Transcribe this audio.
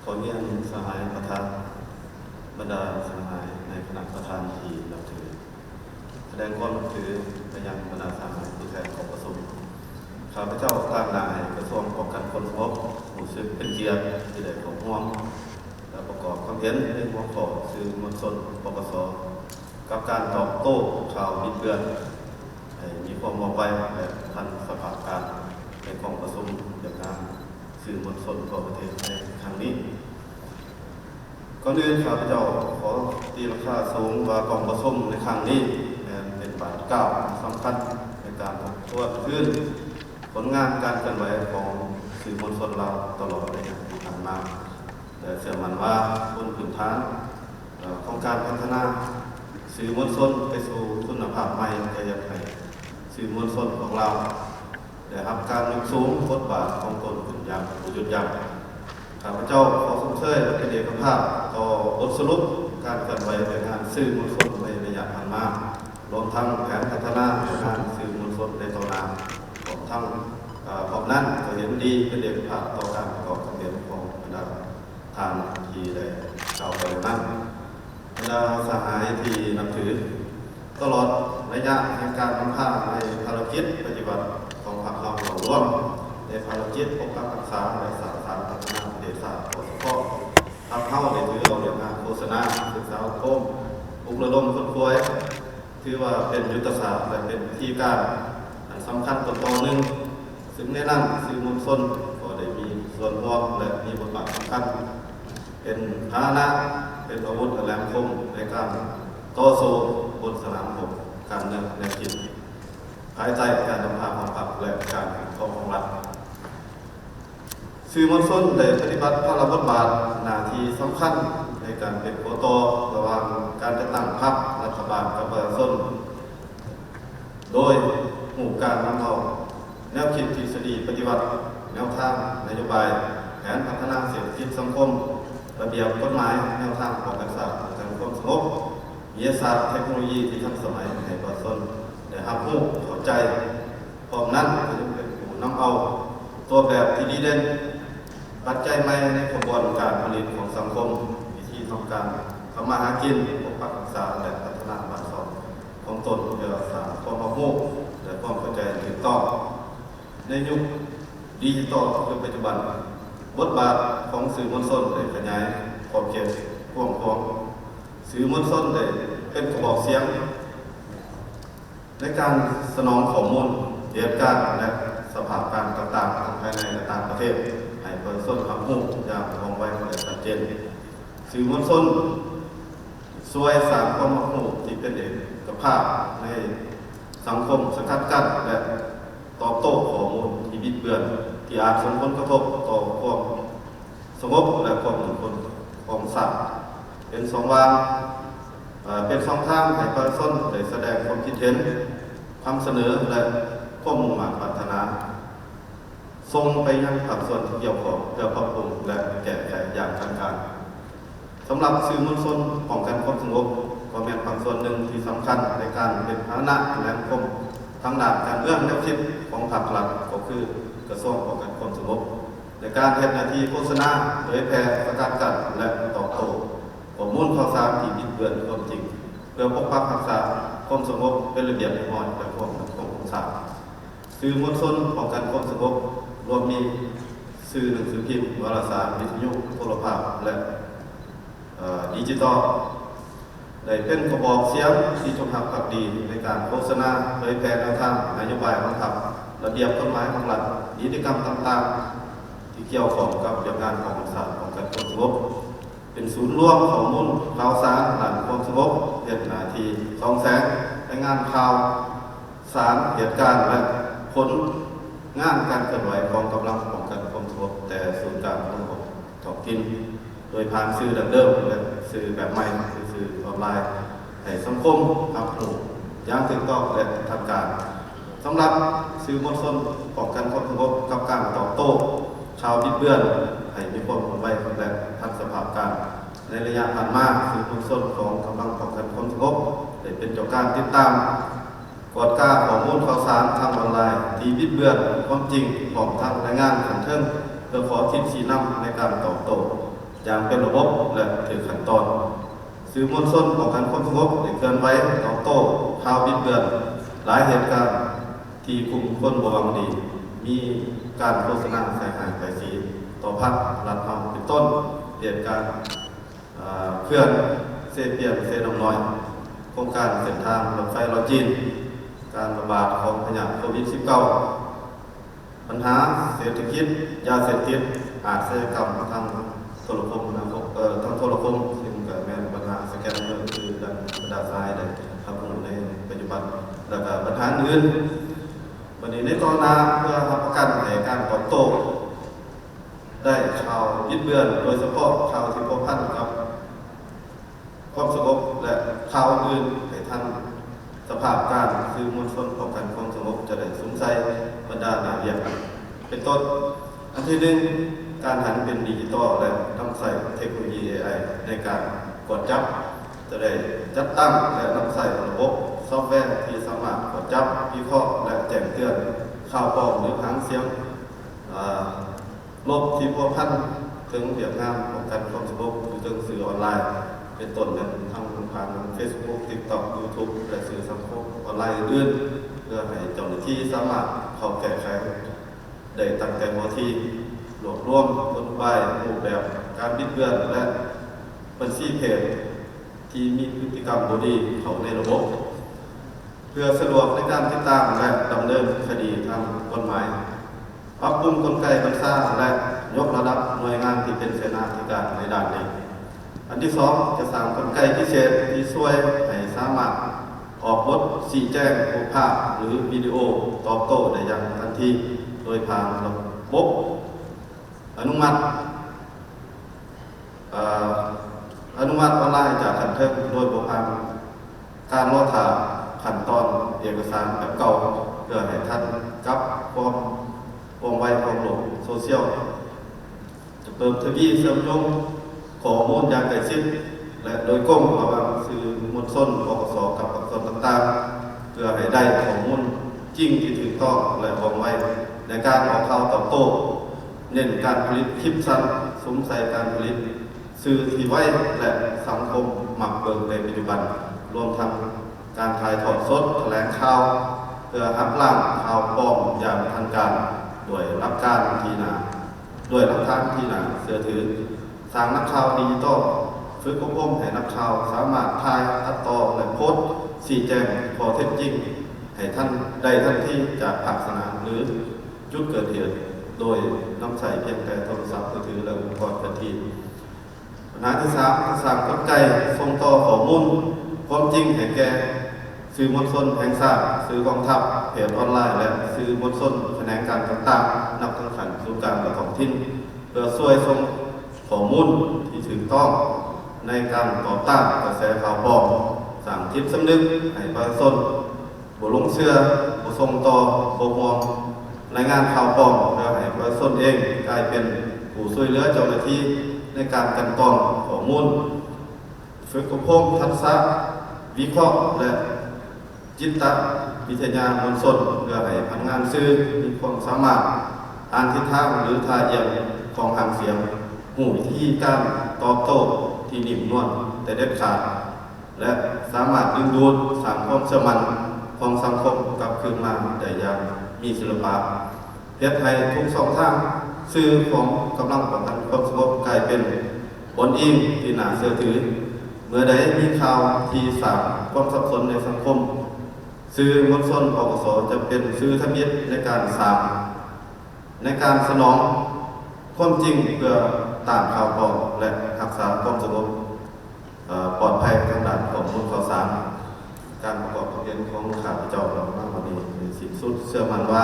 ຂໍຮຽນສະຫາຍປະທານ, ບັນດາສະຫາຍໃນຄະນະປະທານທີ່ນັບຖື, ສະແດງຄວາມນັບຖືໄປຍັງບັນດາສະຫາຍຜູ້ແທນກອງປະຊຸມ. ຂ້າພະເຈົ້າຕາງໜ້າໃຫ້ກະຊວງປ້ອງກັນຄວາມສະຫງົບ ຮູ້ສຶກເປັນກຽດທີ່ໄດ້ເຂົ້າຮ່ວມ ແລະ ປະກອບຄຳເຫັນໃນຫົວຂໍ້ສື່ມວນຊົນ ປກສ ກັບການຕອບໂຕ້ຂ່າວບິດເບືອນ ໃຫ້ມີຄວາມວ່ອງໄວ ແລະ ທັນສະພາບການໃນກອງປະຊຸມວຽກງານສື່ມວນຊົນທົ່ວປະເທດໃນຄັ້ງນີ້. ກ່ອນອື່ນ ຂ້າພະເຈົ້າຂໍຕີລາຄາສູງວ່າກອງປະຊຸມໃນຄັ້ງນີ້ແມ່ນເປັນບາດກ້າວສຳຄັນໃນການທົບທວນຄືນຜົນງານການເຄື່ອນໄຫວຂອງສື່ມວນຊົນລາວຕະຫຼອດໄລຍະທີ່ຜ່ານມາ ແລະ ເຊື່ອໝັ້ນວ່າບົນພື້ນຖານ ເອີ ຂອງການພັດທະນາສື່ມວນຊົນໄປສູ່ຄຸນນະພາບໃໝ່ ຈະເຮັດໃຫ້ສື່ມວນຊົນຂອງລາວໄດ້ຮັບການຍົກສູງບົດບາດຂອງຕົນຂຶ້ນຢ່າງບໍ່ຢຸດຢັ້ງ. ຂ້າພະເຈົ້າຂໍຊົມເຊີຍ ແລະ ເປັນເອກະພາບຕໍ່ບົດສະຫຼຸບການເຄື່ອນໄຫວວຽກງານສື່ມວນຊົນໃນໄລຍະຜ່ານມາ, ລວມທັງແຜນພັດທະນາວຽກງານສື່ມວນຊົນໃນຕໍ່ໜ້າ, ພ້ອມທັງ, ເອີ ພ້ອມນັ້ນກໍເຫັນດີເປັນເອກະພາບຕໍ່ການປະກອບຄຳເຫັນຂອງບັນດາ ທ່ານທີ່ໄດ້ກ່າວໄປແລ້ວນັ້ນ. ບັນດາສະຫາຍທີ່ນັບຖື, ຕະຫຼອດໄລຍະແຫ່ງການນຳພາໃນພາລະກິດປະຕິບັດຂອງພັກເຮົາເຫຼົ່າລວມ ໃນພາລະກິດປົກປັກຮັກສາ ແລະ ສ້າງສາພັດທະນາປະເທດຊາດ ປສພ ພັກເຮົາໄດ້ຖືເອົາວຽກງານໂຄສະນາ, ສຶກສາອົບຮົມ, ປຸກລະດົມຂົນຂວາຍ ຖືວ່າເປັນຍຸດທະສາດ ແລະ ເປັນວິທີການອັນສຳຄັນຕົ້ນຕໍໜຶ່ງ, ຊຶ່ງໃນນັ້ນສື່ມວນຊົນກໍໄດ້ມີສ່ວນຮ່ວມ ແລະ ມີບົດບາດສຳຄັນ ເປັນພາຫະນະ, ເປັນອາວຸດອັນແຫຼມຄົມໃນການຕໍ່ສູ້ບົນສະໜາມຮົບການເມືອງແນວຄິດ ພາຍໃຕ້ການນຳພາຂອງພັກ ແລະ ການປົກຄອງຂອງລັດ. ສື່ມວນຊົນໄດ້ປະຕິບັດພາລະບົດບາດໜ້າທີ່ສຳຄັນໃນການເປັນຂົວຕໍ່ລະຫວ່າງການຈັດຕັ້ງພັກ, ລັດຖະບານ ກັບປະຊາຊົນ ໂດຍຮູບການນຳເອົາແນວຄິດທິດສະດີປະຕິວັດ, ແນວທາງນະໂຍບາຍ, ແຜນພັດທະນາເສດຖະກິດສັງຄົມ, ລະບຽບກົດໝາຍ, ແນວທາງປ້ອງກັນຊາດ, ປ້ອງກັນຄວາມສະຫງົບ, ວິທະຍາສາດ, ເທັກໂນໂລຢີທີ່ທັນສະໄໝໃຫ້ປະຊາຊົນໄດ້ຮັບຮູ້ເຂົ້າໃຈ. ພ້ອມນັ້ນກໍຍັງເປັນຜູ້ນຳເອົາຕົວແບບທີ່ດີເດັ່ນ, ປັດໄຈໃໝ່ໃນຂະບວນການຜະລິດຂອງສັງຄົມ, ວິທີທຳການທຳມາຫາກິນ, ປົກປັກຮັກສາ ແລະ ພັດທະນາບ້ານຊ່ອງຂອງຕົນ ເພື່ອສ້າງຄວາມຮັບຮູ້ ແລະ ຄວາມເຂົ້າໃຈທີ່ຖືກຕ້ອງ. ໃນຍຸກດິຈິຕອນຄືປັດຈຸບັນ, ບົດບາດຂອງສື່ມວນຊົນໄດ້ຂະຫຍາຍຂອບເຂດກວ້າງຂວາງ. ສື່ມວນຊົນໄດ້ເປັນກະບອກສຽງ ໃນການສະໜອງຂໍ້ມູນເຫດການ ແລະ ສະພາບການຕ່າງໆ ທັງພາຍໃນ ແລະ ຕ່າງປະເທດ ໃຫ້ປະຊາຊົນຮັບຮູ້ຢ່າງວ່ອງໄວ ແລະ ຊັດເຈນ. ສື່ມວນຊົນຊ່ວຍສ້າງຄວາມຮັບຮູ້ທີ່ເປັນເອກະພາບໃນສັງຄົມ, ສະກັດກັ້ນ ແລະ ຕອບໂຕ້ຂໍ້ມູນທີ່ບິດເບືອນ ທີ່ອາດສົ່ງຜົນກະທົບຕໍ່ຄວາມ ສະຫງົບ ແລະ ຄວາມໝັ້ນຄົງຂອງຊາດ, ເປັນຊ່ອງວ່າງ, ເອີ, ເປັນຊ່ອງທາງໃຫ້ປະຊາຊົນໄດ້ສະແດງຄວາມຄິດເຫັນ, ຄຳສະເໜີ ແລະ ຄວາມມຸ່ງມາດປາດຖະໜາ ສົ່ງໄປຍັງພາກສ່ວນທີ່ກ່ຽວຂ້ອງເພື່ອປັບປຸງ ແລະ ແກ້ໄຂຢ່າງທັນການ. ສຳລັບສື່ມວນຊົນປ້ອງກັນຄວາມສະຫງົບ ກໍແມ່ນພາກສ່ວນໜຶ່ງທີ່ສຳຄັນໃນການເປັນພາຫະນະແຫຼມຄົມທາງດ້ານການເມືອງແນວຄິດຂອງພາກລັດ ກໍຄືກະຊວງປ້ອງກັນຄວາມສະຫງົບ. ໃນການເຮັດໜ້າທີ່ໂຄສະນາ, ເຜີຍແຜ່, ສະກັດກັ້ນ ແລະ ຕອບໂຕ້ຂໍ້ມູນຂ່າວສານທີ່ບິດເບືອນຄວາມຈິງ ເພື່ອປົກປັກຮັກສາຄວາມສະຫງົບ, ເປັນລະບຽບຮຽບຮ້ອຍ ແລະ ຄວາມໝັ້ນຄົງຂອງຊາດ. ສື່ມວນຊົນປ້ອງກັນຄວາມສະຫງົບ ລວມມີສື່ໜັງສືພິມ, ວາລະສານ, ວິທະຍຸ, ໂທລະພາບ ແລະ ເອີ ດິຈິຕອນ ໄດ້ເປັນກະບອກສຽງທີ່ຈົງຮັກພັກດີໃນການໂຄສະນາ, ເຜີຍແຜ່ແນວທາງນະໂຍບາຍຂອງພັກ, ລະບຽບກົດໝາຍຂອງລັດ, ນິຕິກຳຕ່າງໆ ທີ່ກ່ຽວຂ້ອງກັບວຽກງານຂອງຊາດ ປ້ອງກັນຄວາມສະຫງົບ, ເປັນສູນລວມຂໍ້ມູນຂ່າວສານດ້ານຄວາມສະຫງົບ, ເຮັດໜ້າທີ່ສ່ອງແສງລາຍງານຂ່າວສານ, ເຫດການ ແລະ ຜົນງານການເຄື່ອນໄຫວຂອງກຳລັງປ້ອງກັນຄວາມສະຫງົບແຕ່ສູນກາງຂອງ ທ້ອງຖິ່ນ ໂດຍຜ່ານສື່ດັ້ງເດີມ ແລະ ສື່ແບບໃໝ່ ຄືສື່ອອນລາຍ ໃຫ້ສັງຄົມຮັບຮູ້ຢ່າງຖືກຕ້ອງ ແລະ ທັນການ. ສຳລັບສື່ມວນຊົນປ້ອງກັນຄວາມສະຫງົບ ກັບການຕອບໂຕ້ຂ່າວບິດເບືອນ ໃຫ້ມີຄວາມໄວ ແລະ ທັນສະພາບການ. ໃນໄລຍະຜ່ານມາ, ສື່ມວນຊົນຂອງກຳລັງປ້ອງກັນຄວາມສະຫງົບ ໄດ້ເປັນເຈົ້າການຕິດຕາມ ກວດກາຂໍ້ມູນຂ່າວສານທາງອອນລາຍທີ່ບິດເບືອນຄວາມຈິງ ພ້ອມທັງລາຍງານຂັ້ນເທິງ ເພື່ອຂໍທິດຊີ້ນຳໃນການຕອບໂຕ້. ຢ່າງເປັນລະບົບ ແລະ ຖືກຂັ້ນຕອນ. ສື່ມວນຊົນປ້ອງກັນຄວາມສະຫງົບໄດ້ເຄື່ອນໄຫວຕອບໂຕ້ຂ່າວບິດເບືອນຫຼາຍເຫດການທີ່ກຸ່ມຄົນບໍ່ຫວັງດີ ມີການໂຄສະນາໃສ່ຮ້າຍປ້າຍສີຕໍ່ພັກລັດເຮົາ ເປັນຕົ້ນເຫດການ ເຂື່ອນເຊປຽງ ເຊນ້ຳນ້ອຍ, ໂຄງການເສັ້ນທາງລົດໄຟລາວ-ຈີນ, ການລະບາດຂອງພະຍາດໂຄວິດສິບເກົ້າ, ບັນຫາເສດຖະກິດ, ຢາເສບຕິດ, ອາຊະຍາກຳທາງໂທລະຄົມນາຄົມ ເອີ ທາງໂທລະຄົມ, ຊຶ່ງກະແມ່ນບັນຫາສະແກມເມີ ຄືດັ່ງບັນດາສະຫາຍໄດ້ຮັບຮູ້ໃນປັດຈຸບັນ ແລະ ກະບັນຫາອື່ນ. ບັດນີ້ໃນຕໍ່ໜ້າ ເພື່ອຮັບປະກັນໃຫ້ການຕອບໂຕ້ ໄດ້ຂ່າວບິດເບືອນ, ໂດຍສະເພາະຂ່າວທີ່ພົວພັນກັບຄວາມສະຫງົບ ແລະ ຂ່າວອື່ນໃຫ້ທັນສະພາບການ, ສື່ມວນຊົນປ້ອງກັນຄວາມສະຫງົບຈະໄດ້ສຸມໃສ່ບັນດາໜ້າວຽກ ເປັນຕົ້ນ, ອັນທີໜຶ່ງ ການຫັນເປັນດິຈິຕອລ ແລະ ນຳໃຊ້ເທັກໂນໂລຢີ ເອໄອ ໃນການກວດຈັບ, ຈະໄດ້ຈັດຕັ້ງ ແລະ ນຳໃຊ້ລະບົບຊອບແວທີ່ສາມາດກວດຈັບ, ວິເຄາະ ແລະ ແຈ້ງເຕືອນຂ່າວປອມ ຫຼື ຫາງສຽງ ອາ ລົບທີ່ພົວພັນເຖິງວຽກງານປ້ອງກັນຄວາມສະຫງົບຢູ່ເທິງສື່ອອນລາຍ ເປັນຕົ້ນແມ່ນທັງຜ່ານເຟສບຸກ, ຕິກຕັອກ, ຢູທູບ ແລະ ສື່ສັງຄົມອອນລາຍອື່ນໆ ເພື່ອໃຫ້ເຈົ້າໜ້າທີ່ສາມາດເຂົ້າແກ້ໄຂໄດ້ຕັ້ງແຕ່ຫົວທີ, ລວບລວມກົນໄກ, ຮູບແບບການບິດເບືອນ ແລະ ບັນຊີເພຈທີ່ມີພຶດຕິກຳບໍ່ດີເຂົ້າໃນລະບົບ ເພື່ອສະດວກໃນການຕິດຕາມ ແລະ ດຳເນີນຄະດີທາງກົດໝາຍ, ປັບປຸງກົນໄກບັນຊາ ແລະ ຍົກລະດັບໜ່ວຍງານທີ່ເປັນເສນາທິການໃນດ້ານນີ້. ອັນທີສອງ ຈະສ້າງກົນໄກພິເສດທີ່ຊ່ວຍໃຫ້ສາມາດອອກບົດຊີ້ແຈງຮູບພາບ ຫຼື ວິດີໂອຕອບໂຕ້ໄດ້ຢ່າງທັນທີ ໂດຍຜ່ານລະບົບອະນຸມັດ ເອີ ອະນຸມັດອອນລາຍຈາກຂັ້ນເທິງ ໂດຍບໍ່ຜ່ານການລໍຖ້າຂັ້ນຕອນເອກະສານແບບເກົ່າ ເພື່ອໃຫ້ທັນກັບຄວາມວ່ອງໄວຂອງໂລກໂຊຊຽວ. ຈະເພີ່ມທະວີເຊື່ອມໂຍງຂໍ້ມູນຢ່າງໃກ້ຊິດ ແລະ ໂດຍກົງລະຫວ່າງສື່ມວນຊົນ ປກສ ກັບພາກສ່ວນຕ່າງໆ ເພື່ອໃຫ້ໄດ້ຂໍ້ມູນຈິງທີ່ຖືກຕ້ອງ ແລະ ວ່ອງໄວໃນການອອກຂ່າວຕອບໂຕ້. ເນັ້ນການຜະລິດຄລິບສັ້ນ, ສຸມໃສ່ການຜະລິດສື່ທີ່ໄວ ແລະ ສັງຄົມມັກເບິ່ງໃນປັດຈຸບັນ, ລວມທັງການຖ່າຍທອດສົດຖະແຫຼງຂ່າວ ເພື່ອຫັກລ້າງຂ່າວປອມຢ່າງທັນການ ດ້ວຍຫຼັກການທີ່ໜ້າ ດ້ວຍຫຼັກຖານທີ່ໜ້າເຊື່ອຖື, ສ້າງນັກຂ່າວດິຈິຕອນ, ຝຶກອົບຮົມໃຫ້ນັກຂ່າວສາມາດຖ່າຍ, ຕັດຕໍ່ ແລະ ໂພສຊີ້ແຈງຂໍ້ເທັດຈິງໃຫ້ທັນ ໄດ້ທັນທີຈາກພາກສະໜາມ ຫຼື ຈຸດເກີດເຫດ ໂດຍນຳໃຊ້ພຽງແຕ່ໂທລະສັບມືຖື ແລະ ອຸປະກອນເຄື່ອນທີ່. ບັນຫາທີສາມ ສ້າງກົນໄກສົ່ງຕໍ່ຂໍ້ມູນຄວາມຈິງໃຫ້ແກ່ສື່ມວນຊົນແຫ່ງຊາດ, ສື່ກອງທັບ, ເພຈອອນລາຍ ແລະ ສື່ມວນຊົນຂະແໜງການຕ່າງໆ ນັບຕັ້ງຂັ້ນສູນກາງ ແລະ ທ້ອງຖິ່ນ ເພື່ອຊ່ວຍສົ່ງຂໍ້ມູນທີ່ຖືກຕ້ອງໃນການຕໍ່ຕ້ານກະແສຂ່າວປອມ, ສ້າງຈິດສຳນຶກໃຫ້ປະຊາຊົນ ບໍ່ຫຼົງເຊື່ອ, ບໍ່ສົ່ງຕໍ່, ບໍ່ຮ່ວມລາຍງານຂ່າວປອມ ເພື່ອໃຫ້ປະຊາຊົນເອງກາຍເປັນຜູ້ຊ່ວຍເຫຼືອເຈົ້າໜ້າທີ່ໃນການກັ່ນກອງຂໍ້ມູນ, ຝຶກອົບຮົມທັກສະວິເຄາະ ແລະ ຈິດຕະວິທະຍາມວນຊົນ ເພື່ອໃຫ້ພະນັກງານສື່ມີຄວາມສາມາດອ່ານທິດທາງ ຫຼື ທ່າອ່ຽງຂອງຫາງສຽງ, ຮູ້ວິທີການຕອບໂຕ້ທີ່ໜິ້ມນວນແຕ່ເດັດຂາດ ແລະ ສາມາດດຶງດູດສ້າງຄວາມເຊື່ອໝັ້ນຂອງສັງຄົມກັບຄືນມາໄດ້ຢ່າງມີສິລະປະ, ເຮັດໃຫ້ທຸກຊ່ອງທາງສື່ຂອງກຳລັງປ້ອງກັນຄວາມສະຫງົບກາຍເປັນບ່ອນອີງທີ່ໜ້າເຊື່ອຖື. ເມື່ອໃດມີຂ່າວທີ່ສ້າງຄວາມສັບສົນໃນສັງຄົມ, ສື່ມວນຊົນ ປກສ ຈະເປັນສື່ທຳອິດໃນການສ້າງ ໃນການສະໜອງຄວາມຈິງເພື່ອຕ້ານຂ່າວປອມ ແລະ ຮັກສາຄວາມສະຫງົບ ເອີ ປອດໄພທາງດ້ານຂໍ້ມູນຂ່າວສານ. ການປະກອບຄວາມເຫັນຂອງຂ້າພະເຈົ້າມາຮອດນີ້ໄດ້ສິ້ນສຸດ. ເຊື່ອໝັ້ນວ່າ